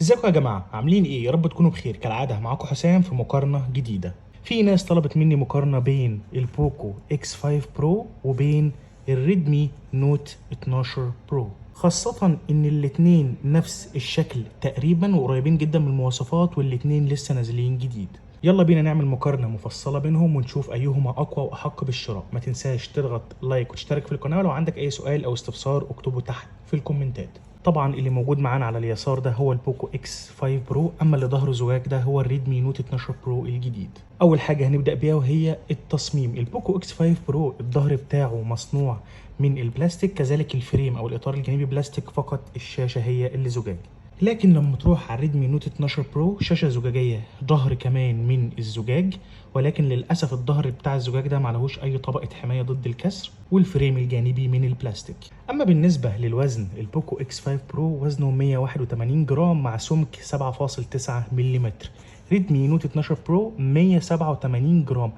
ازيكم يا جماعة؟ عاملين ايه؟ يا رب تكونوا بخير. كالعادة معاكم حسام في مقارنة جديدة. في ناس طلبت مني مقارنة بين ال Poco X5 Pro وبين ال Redmi Note 12 Pro، خاصة ان الاتنين نفس الشكل تقريبا وقريبين جدا من المواصفات، والاتنين لسه نازلين جديد. يلا بينا نعمل مقارنة مفصلة بينهم ونشوف ايهما اقوى واحق بالشراء. ما تنساش تضغط like وتشترك في القناة، ولو عندك اي سؤال او استفسار اكتبه تحت في الكومنتات. طبعا اللي موجود معانا على اليسار ده هو ال Poco X5 Pro، اما اللي ظهره زجاج ده هو ال Redmi Note 12 Pro الجديد. اول حاجة هنبدأ بيها وهي التصميم. ال Poco X5 Pro الظهر بتاعه مصنوع من البلاستيك، كذلك ال frame او الاطار الجانبي بلاستيك، فقط الشاشة هي اللي زجاج. لكن لما تروح على ال Redmi Note 12 Pro شاشة زجاجية، ظهر كمان من الزجاج، ولكن للأسف الظهر بتاع الزجاج ده معلهوش أي طبقة حماية ضد الكسر، وال frame الجانبي من البلاستيك. أما بالنسبة للوزن، ال Poco X5 Pro وزنه 181 جرام مع سمك 7.9 ملم. Redmi Note 12 Pro 187 جرام،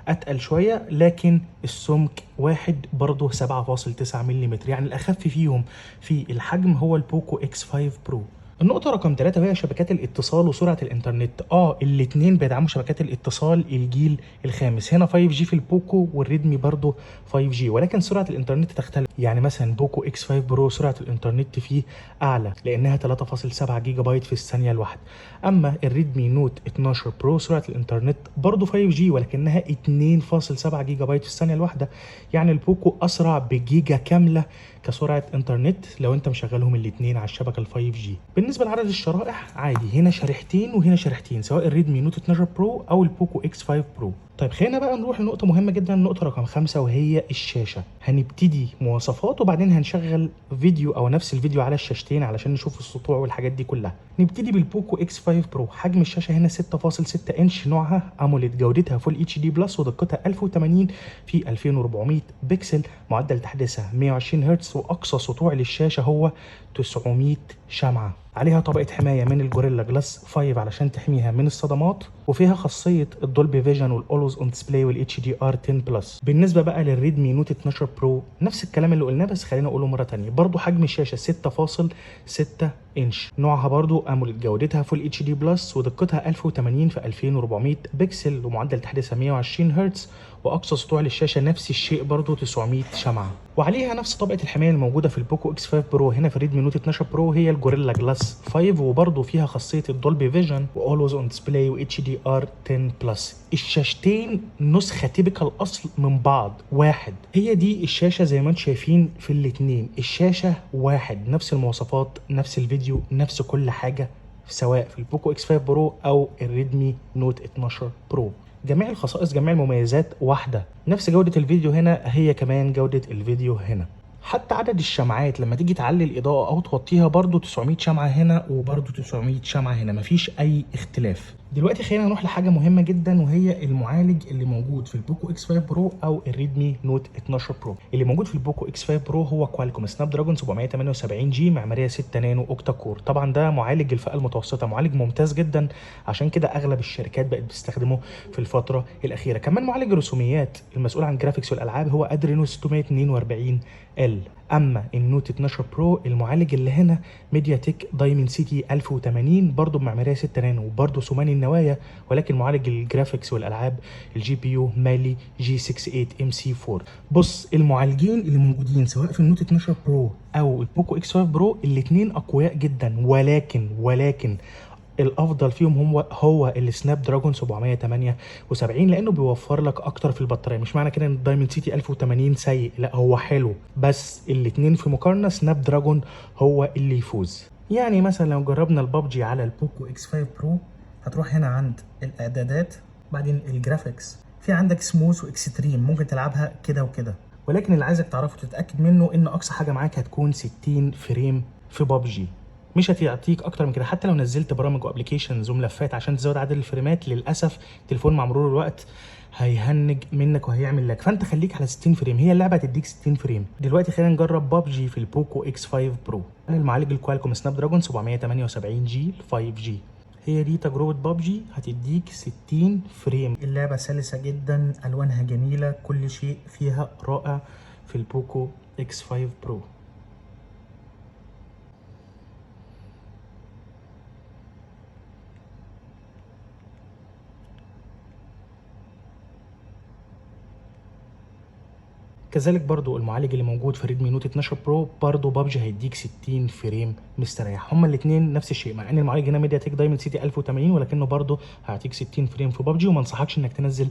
أتقل شوية لكن السمك واحد برضه 7.9 ملم، يعني الأخف فيهم في الحجم هو ال Poco X5 Pro. النقطة رقم 3 وهي شبكات الاتصال وسرعة الإنترنت. الاتنين بيدعموا شبكات الاتصال الجيل الخامس، هنا 5G في ال Poco وال Redmi برضه 5G، ولكن سرعة الإنترنت تختلف. يعني مثلا Poco X5 Pro سرعة الإنترنت فيه أعلى لأنها 3.7 جيجا بايت في الثانية الواحدة. أما ال Redmi Note 12 Pro سرعة الإنترنت برضه 5G ولكنها 2.7 جيجا بايت في الثانية الواحدة، يعني ال Poco أسرع بجيجا كاملة كسرعة إنترنت لو أنت مشغلهم الاتنين على الشبكة ال 5G. بالنسبة لعدد الشرائح عادي، هنا شريحتين وهنا شريحتين، سواء ال Redmi Note 12 Pro أو ال Poco X5 Pro. طيب خلينا بقى نروح لنقطة مهمة جدا، النقطة رقم 5 وهي الشاشة. هنبتدي مواصفات وبعدين هنشغل فيديو أو نفس الفيديو على الشاشتين علشان نشوف السطوع والحاجات دي كلها. نبتدي بال Poco X5 Pro. حجم الشاشة هنا 6.6 انش، نوعها AMOLED، جودتها Full HD Plus ودقتها 1080 في 2400 بكسل، معدل تحديثها 120 هرتز، وأقصى سطوع للشاشة هو 900 شمعة. عليها طبقة حماية من ال Gorilla Glass 5 علشان تحميها من الصدمات، وفيها خاصية ال Dolby Vision وال Always On Display وال HDR 10 Plus. بالنسبة بقى لل Redmi Note 12 Pro نفس الكلام اللي قلناه بس خلينا اقوله مرة تانية. برضو حجم الشاشة 6.6 انش، نوعها برضو AMOLED، جودتها Full HD Plus ودقتها 1080 في 2400 بكسل، ومعدل تحديثها 120 هرتز، واقصى سطوع للشاشة نفس الشيء برضو 900 شمعة. وعليها نفس طبقة الحماية الموجودة في ال Poco X5 Pro هنا في ال Redmi Note 12 Pro هي ال Gorilla Glass 5، وبرضه فيها خاصية ال Dolby Vision و Always On Display و HDR 10 Plus. الشاشتين نسخة typical اصل من بعض واحد. هي دي الشاشة زي ما انتم شايفين في الاتنين، الشاشة واحد، نفس المواصفات، نفس الفيديو، نفس كل حاجة، سواء في ال Poco X5 Pro او ال Redmi Note 12 Pro. جميع الخصائص، جميع المميزات واحدة، نفس جودة الفيديو هنا هي كمان جودة الفيديو هنا. حتى عدد الشمعات لما تيجي تعلي الإضاءة أو توطيها برضو 900 شمعة هنا وبرضو 900 شمعة هنا، مفيش أي اختلاف. دلوقتي خلينا نروح لحاجة مهمة جدا وهي المعالج اللي موجود في ال Poco X5 Pro أو ال Redmi Note 12 Pro. اللي موجود في ال Poco X5 Pro هو Qualcomm Snapdragon 778 G معمارية 6 نانو octa core. طبعا ده معالج الفئة المتوسطة، معالج ممتاز جدا، عشان كده أغلب الشركات بقت بتستخدمه في الفترة الأخيرة. كمان معالج الرسوميات المسؤول عن graphics والألعاب هو Adreno 642 L. اما ال Note 12 Pro المعالج اللي هنا MediaTek Dimensity 1080 برضه بمعماريه 6 نانو وبرضه ثماني النوايا، ولكن معالج ال graphics والالعاب ال GPU Mali G68 MC 4. بص المعالجين اللي موجودين سواء في ال Note 12 Pro او ال Poco X5 Pro الاثنين اقوياء جدا، ولكن الافضل فيهم هو ال Snapdragon 778 لانه بيوفر لك اكتر في البطارية. مش معنى كده ان ال Dimensity 1080 سيء، لا هو حلو، بس الاثنين في مقارنة Snapdragon هو اللي يفوز. يعني مثلا لو جربنا البابجي على ال Poco X5 Pro هتروح هنا عند الاعدادات بعدين ال graphics، في عندك smooth و extreme ممكن تلعبها كده وكده، ولكن اللي عايزك تعرفه وتتاكد منه ان اقصى حاجة معاك هتكون 60 frame في بابجي، مش هتعطيك اكتر من كده. حتى لو نزلت برامج و applications وملفات عشان تزود عدد الفريمات، للاسف التليفون مع مرور الوقت هيهنج منك وهيعمل lag، فانت خليك على 60 frame، هي اللعبة هتديك 60 frame. دلوقتي خلينا نجرب بابجي في ال Poco X5 Pro على المعالج ال Qualcomm Snapdragon 778 G 5G. هي دي تجربة بابجي، هتديك 60 frame. اللعبة سلسة جدا، ألوانها جميلة، كل شيء فيها رائع في ال Poco X5 Pro. كذلك برضو المعالج اللي موجود في Redmi Note 12 Pro برضو بابجي هيديك 60 frame مستريح. هما الاثنين نفس الشيء، مع ان المعالج هنا MediaTek Dimensity 1080، ولكنه برضو هيعطيك 60 frame في بابجي، وما انصحكش انك تنزل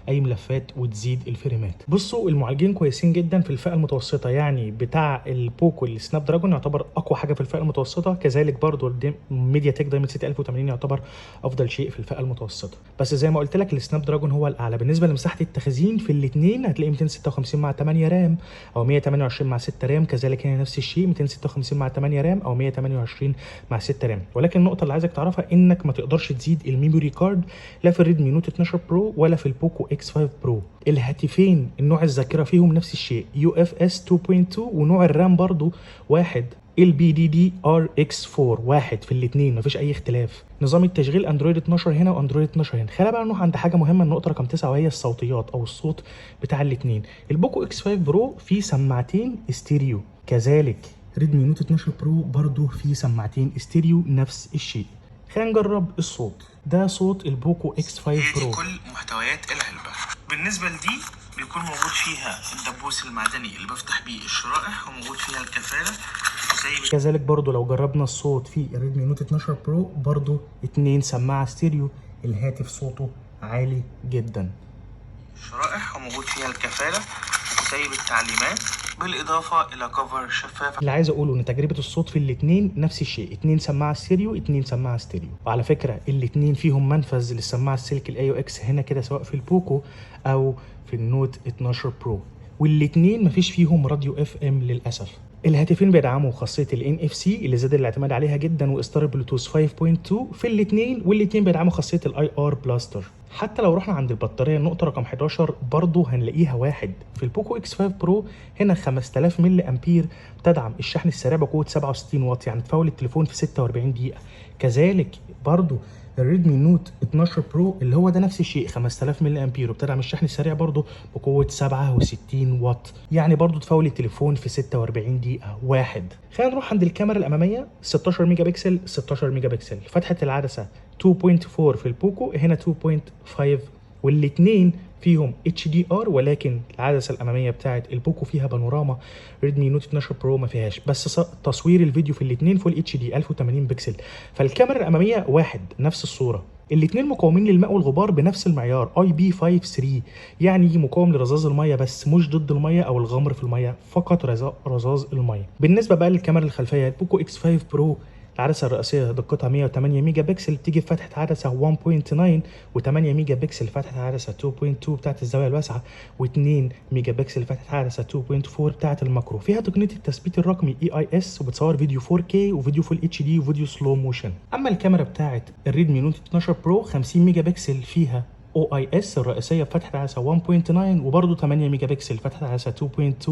اي ملفات وتزيد الفريمات. بصوا المعالجين كويسين جدا في الفئة المتوسطه، يعني بتاع ال Poco ال Snapdragon يعتبر اقوى حاجة في الفئة المتوسطه، كذلك برضو MediaTek Dimensity 1080 يعتبر افضل شيء في الفئة المتوسطه، بس زي ما قلت لك ال Snapdragon هو الاعلى. بالنسبة لمساحة التخزين في الاثنين هتلاقي 256 مع 8 RAM او 128 مع 6 RAM، كذلك هنا نفس الشيء 256 مع 8 RAM او 128 مع 6 RAM. ولكن النقطة اللي عايزك تعرفها انك ما تقدرش تزيد ال memory card لا في ال Redmi Note 12 Pro ولا في ال Poco X5 Pro. الهاتفين النوع الذاكرة فيهم نفس الشيء UFS 2.2، ونوع ال RAM برضو واحد LPDDR X 4 واحد في الاثنين، مفيش اي اختلاف. نظام التشغيل Android 12 هنا و Android 12 هنا. خلينا بقى نروح عند حاجة مهمه، النقطة رقم 9، وهي الصوتيات او الصوت بتاع الاثنين. ال Poco X5 Pro فيه سماعتين ستيريو، كذلك Redmi Note 12 Pro برضو فيه سماعتين ستيريو نفس الشيء. خلينا نجرب الصوت. ده صوت ال Poco X5 هي دي Pro. كل محتويات العلبة. بالنسبة لدي بيكون موجود فيها الدبوس المعدني اللي بفتح بيه الشرائح، وموجود فيها الكفالة وزي كذلك برضو لو جربنا الصوت في ال Redmi Note 12 Pro برضو اتنين سماعة ستيريو، الهاتف صوته عالي جدا. الشرائح وموجود فيها الكفالة وكتيب التعليمات، بالإضافة إلى cover شفاف. اللي عايز اقوله ان تجربه الصوت في الاثنين نفس الشيء، اتنين سماعه ستيريو، اتنين سماعه ستيريو. وعلى فكرة الاثنين فيهم منفذ للسماعه السلك ال AUX هنا كده، سواء في ال Poco او في ال Note 12 Pro، والاثنين مفيش فيهم راديو FM للاسف. الهاتفين بيدعموا خاصية ال NFC اللي زاد الاعتماد عليها جدا، واصدار البلوتوث 5.2 في الاثنين، والاثنين بيدعموا خاصية ال IR blaster. حتى لو رحنا عند البطارية النقطة رقم 11 برضه هنلاقيها واحد. في ال Poco X5 Pro هنا 5000 ملي امبير، تدعم الشحن السريع بقوة 67 واط، يعني تفول التليفون في 46 دقيقه. كذلك برضه ال Redmi Note 12 Pro اللي هو ده نفس الشيء 5000 ملي امبير، وبتدعم الشحن السريع برضه بقوة 67 واط، يعني برضه تفول التليفون في 46 دقيقة واحد. خلينا نروح عند الكاميرا الاماميه، 16 ميجا بكسل، 16 ميجا بكسل، فتحه العدسة 2.4 في ال Poco، هنا 2.5، والاثنين فيهم HDR، ولكن العدسة الامامية بتاعه ال Poco فيها بانوراما، Redmi Note 12 Pro ما فيهاش. بس تصوير الفيديو في الاثنين full HD 1080 بكسل، فالكاميرا الامامية واحد نفس الصوره. الاثنين مقاومين للماء والغبار بنفس المعيار IP 53، يعني مقاوم لرذاذ المية بس مش ضد المية او الغمر في المية، فقط رذاذ المية. بالنسبة بقى للكاميرا الخلفية، ال Poco X5 Pro العدسة الرئيسية دقتها 108 ميجا بكسل، بتيجي بفتحة عدسة 1.9، و8 ميجا بكسل فتحة عدسة 2.2 بتاعت الزاوية الواسعة، و2 ميجا بكسل فتحة عدسة 2.4 بتاعت ال macro. فيها تقنية التثبيت الرقمي EIS، وبتصور فيديو 4K وفيديو full HD وفيديو slow motion. اما الكاميرا بتاعت ال Redmi Note 12 Pro 50 ميجا بكسل فيها OIS الرئيسية بفتحه عدسة 1.9، وبرده 8 ميجا بكسل فتحه عدسة 2.2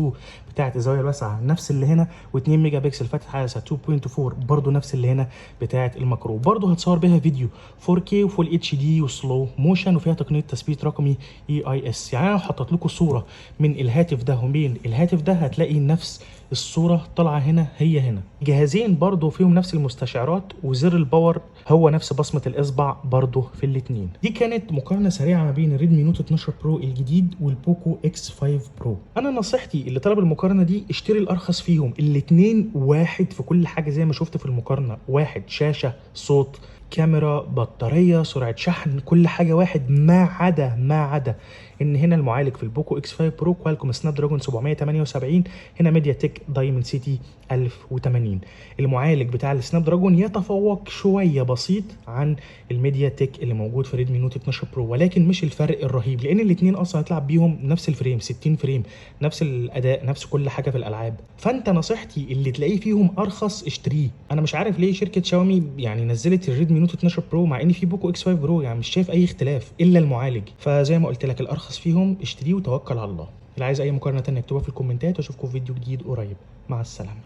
بتاعه الزاوية الواسعة نفس اللي هنا، و2 ميجا بكسل فتحه عدسة 2.4 برده نفس اللي هنا بتاعه ال macro. برده هتصور بيها فيديو 4K و full HD و slow motion، وفيها تقنية تثبيت رقمي EIS. يعني انا لو حطيت لكم صوره من الهاتف ده ومن الهاتف ده هتلاقي نفس الصورة طالعه هنا هي هنا. جهازين برضو فيهم نفس المستشعرات، وزر ال power هو نفس بصمة الاصبع برضو في الاثنين. دي كانت مقارنة سريعة ما بين ال Redmi Note 12 Pro الجديد وال Poco X5 Pro. انا نصيحتي اللي طلب المقارنة دي اشتري الارخص فيهم، الاثنين واحد في كل حاجة زي ما شفت في المقارنه، واحد شاشه، صوت، كاميرا، بطاريه، سرعة شحن، كل حاجة واحد، ما عدا ان هنا المعالج في ال Poco X5 Pro Qualcomm Snapdragon 778، هنا MediaTek Dimensity 1080. المعالج بتاع ال Snapdragon يتفوق شوية بسيط عن ال MediaTek اللي موجود في Redmi Note 12 Pro، ولكن مش الفرق الرهيب، لان الاثنين اصلا هتلعب بيهم نفس ال frame 60 frame، نفس الاداء، نفس كل حاجة في الالعاب. فانت نصيحتي اللي تلاقيه فيهم ارخص اشتريه. انا مش عارف ليه شركة شاومي يعني نزلت ال Redmi Note 12 Pro مع ان في Poco X5 Pro، يعني مش شايف اي اختلاف الا المعالج. فزي ما قلت لك الارخص فيهم اشتريه وتوكل على الله. اللي عايز اي مقارنة تانية اكتبها في الكومنتات، واشوفكم في فيديو جديد قريب. مع السلامه.